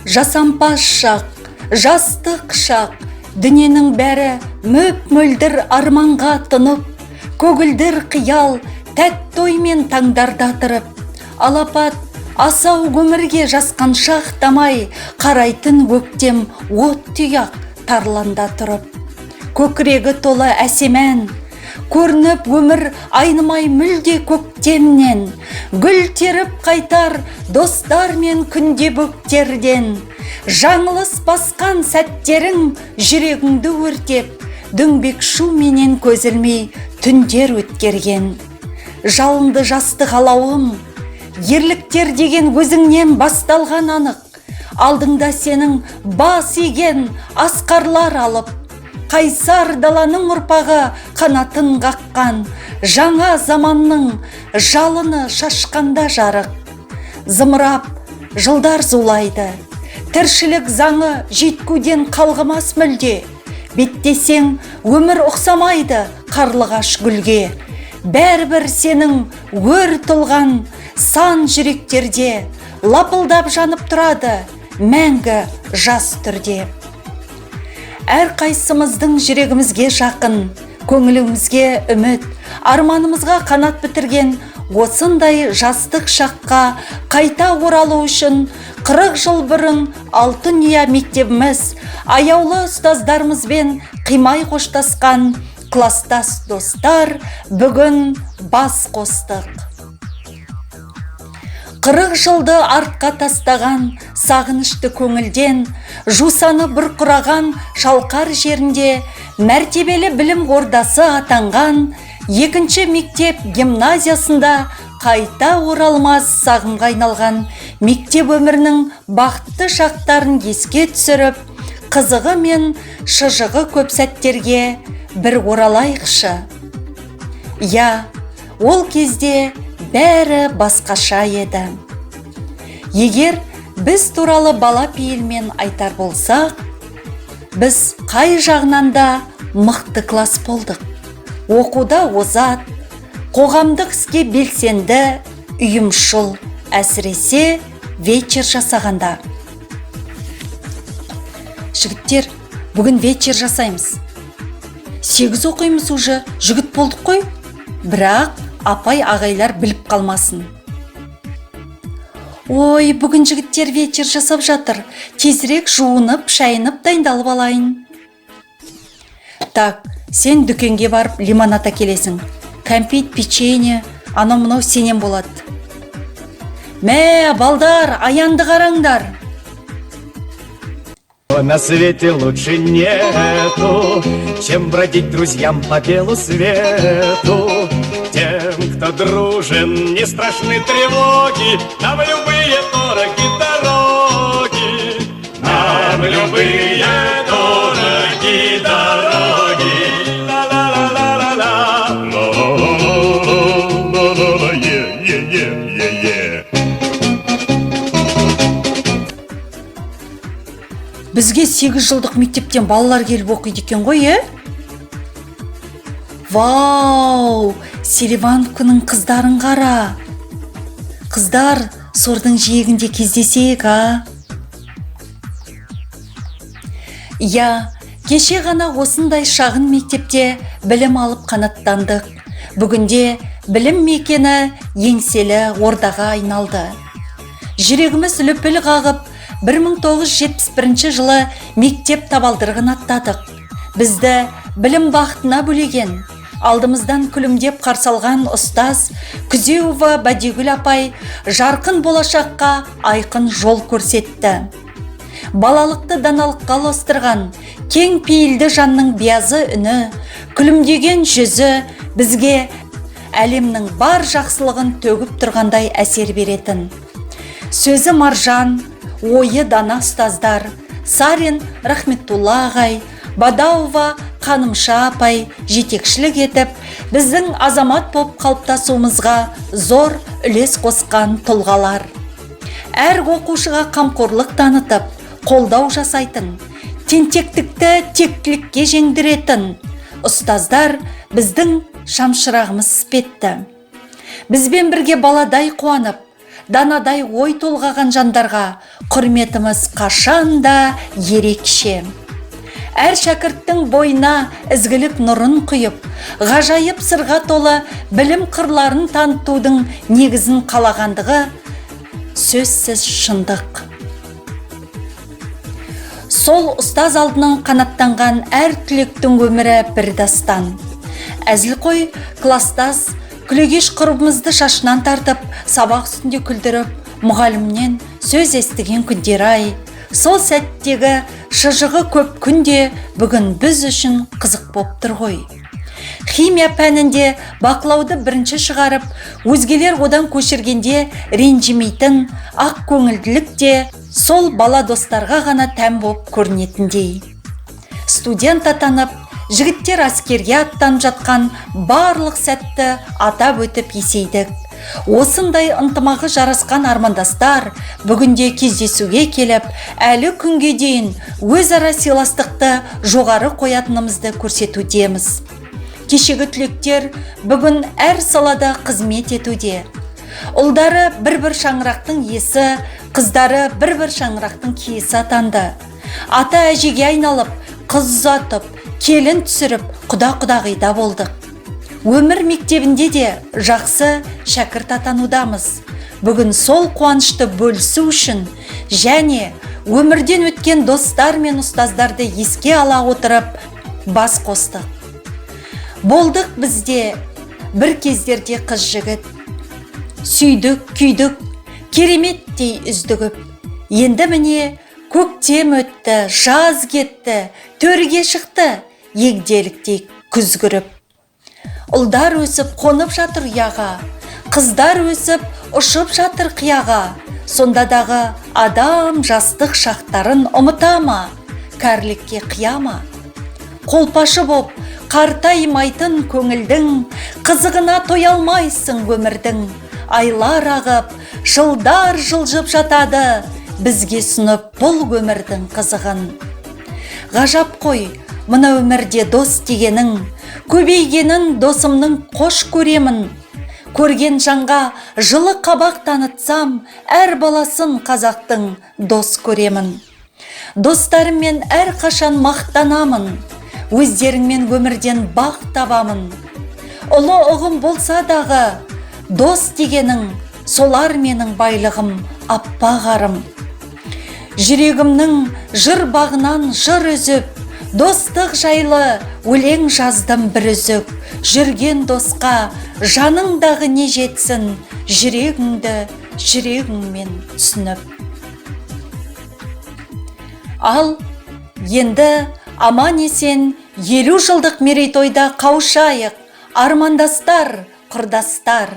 Жасампаз шақ, жастық шақ, дүниенің бәрі мөп-мөлдір арманға тұнып, көгілдір қиял тәтті оймен таңдарда тұрып, алапат асау өмірге жасқаншақтамай қарайтын өктем от тұяқ тарланда тұрып, көкірегі толы әсем ән, көрініп өмір айнымай мүлде көктемнен, гүл теріп қайтар достармен күнде бөктерден, жаңылыс басқан сәттерің жүрегіңді өртеп, дөңбек шуменен көз ілмей түндер өткерген. Жалынды жастық алауым, ерліктер деген өзіңнен басталған анық, алдыңда сенің бас иген асқарлар алып, қайсар даланың ұрпағы қанатын қаққан, жаңа заманның жалыны шашқанда жарық. Зымырап жылдар зулайды, тіршілік заңы жеткуден қалғымас мүлде, беттесең өмір ұқсамайды қарлығаш гүлге, бәрібір сенің өр тұлған сан жүректерде лапылдап жанып тұрады мәңгі жас түрде. Әрқайсымыздың жүрегімізге жақын, көңілімізге үміт, арманымызға қанат бітірген осындай жастық шаққа қайта оралу үшін 40 жыл бұрын Алтын ұя мектебіміз аяулы ұстаздарымызбен қимай қоштасқан кластас достар бүгін бас қостық. 40 жылды артқа тастаған сағынышты көңілден, жусаны бұрқыраған шалқар жерінде мәртебелі білім ордасы атанған екінші мектеп гимназиясында қайта оралмас сағымға айналған мектеп өмірінің бақытты шақтарын еске түсіріп, қызығы мен шыжығы көп сәттерге бір оралайықшы. Я, ол кезде бәрі басқаша еді. Егер біз туралы бала пейілмен айтар болсақ, біз қай жағынан да мықты класс болдық. Оқуда озат, қоғамдық іске белсенді, ұйымшыл, әсіресе вечер жасағанда. Жігіттер, бүгін вечер жасаймыз. 8 оқимыз уже, жігіт болдық қой. Бірақ апай ағайлар біліп қалмасын. Ой, бүгін жігіттер вечер жасап жатыр. Тезірек жуынып, шайынып, дайындалып алайын. Так, сен дүкенге барып лимонад әкелесің. Кәмпит, печенье, анау мынау сенен болады. Мә, балдар, аянды қараңдар. На свете лучше нету, чем бродить друзьям по белу свету. Тем, кто дружен, не страшны тревоги, нам любые дороги дороги. Нам любые дороги дороги. Ла-ла-ла-ла-ла-ла. Ла-ла-ла-ла-ла-ла-ла, е-е-е-е-е. Бізге 8 жылдық мектептен балалар келіп оқиды екен ғой, е? Вау, Селивановканың қыздарын қара. Қыздар, сордың жиегінде кездесейік, а? Я, кеше ғана осындай шағын мектепте білім алып қанаттандық. Бүгінде білім мекені еңселі ордаға айналды. Жүрегіміз лүпіл қағып, 1971 жылы мектеп табалдырығын аттадық. Бізді білім бақытына бөлеген, алдымыздан күлімдеп қарсы алған ұстаз Күзеуова Бәдигүл апай жарқын болашаққа айқын жол көрсетті. Балалықты даналыққа ұластырған кең пейілді жанның биязы үні, күлімдеген жүзі бізге әлемнің бар жақсылығын төгіп тұрғандай әсер беретін. Сөзі маржан, ойы дана ұстаздар Сарин Рахметулла ағай, Бадауова Қанымша апай жетекшілік етіп, біздің азамат боп қалыптасуымызға зор үлес қосқан тұлғалар. Әр оқушыға қамқорлық танытып, қолдау жасайтын, тентектікті тектілікке жеңдіретін ұстаздар біздің шамшырағымыз іспетті. Бізбен бірге баладай қуанып, Данадай ой толғаған жандарға құрметіміз қашанда ерекше. Әр шәкірттің бойына ізгілік нұрын құйып, ғажайып сырға толы білім қырларын танытудың негізін қалағандығы сөзсіз шындық. Сол ұстаз алдынан қанаттанған әр түлектің өмірі бір дастан. Әзілқой класстас күлегеш құрбымызды шашынан тартып, сабақ үстінде күлдіріп, мұғалімнен сөз естіген күндер ай. Сол сәттегі шыжығы көп күнде бүгін біз үшін қызық боп тұр ғой. Химия пәнінде бақылауды бірінші шығарып, өзгелер одан көшіргенде ренжімейтін ақ көңілділік те сол бала достарға ғана тән боп көрінетіндей. Студент атанып, жігіттер әскерге аттанып жатқан барлық сәтті атап өтіп есейдік. Осындай ынтымағы жарасқан армандастар бүгінде кездесуге келіп, әлі күнге дейін өзара сыйластықты жоғары қоятынымызды көрсетудеміз. Кешегі түлектер бүгін әр салада қызмет етуде. Ұлдары бір-бір шаңырақтың иесі, қыздары бір-бір шаңырақтың киесі атанды. Ата әжеге айналып, қыз ұзатып, келін түсіріп, құда-құдағида болдық. Өмір мектебінде де жақсы шәкірт атанудамыз. Бүгін сол қуанышты бөлісу үшін және өмірден өткен достар мен ұстаздарды еске ала отырып бас қостық. Болдық бізде бір кездерде қыз жігіт. Сүйдік, күйдік, кереметтей үздігіп. Енді міне көктем өтті, жаз кетті, төрге шықты, егделіктей күз кіріп. Ұлдар өсіп қонып жатыр ұяға, қыздар өсіп ұшып жатыр қияға. Сонда дағы адам жастық шақтарын ұмыта ма, кәрілікке қия ма? Қолпашы боп қартаймайтын көңілдің, қызығына тоя алмайсың өмірдің. Айлар ағып, жылдар жылжып жатады, бізге ұсынып бұл өмірдің қызығын. Ғажап қой, мына өмірде дос дегенің, көбейгенін досымның қош көремін. Көрген жанға жылы қабақ танытсам, әр баласын қазақтың дос көремін. Достарыммен әрқашан мақтанамын, өздеріңмен өмірден бақ табамын. Ұлы ұғым болса дағы, дос дегенің, солар менің байлығым, аппақ арым. Жүрегімнің жыр бағынан жыр үзіп, достық жайлы өлең жаздым бір үзік. Жүрген досқа жаныңдағы не жетсін, жүрегіңді жүрегіңмен түсініп. Ал енді аман есен 50 жылдық мерейтойда қауышайық, армандастар, құрдастар.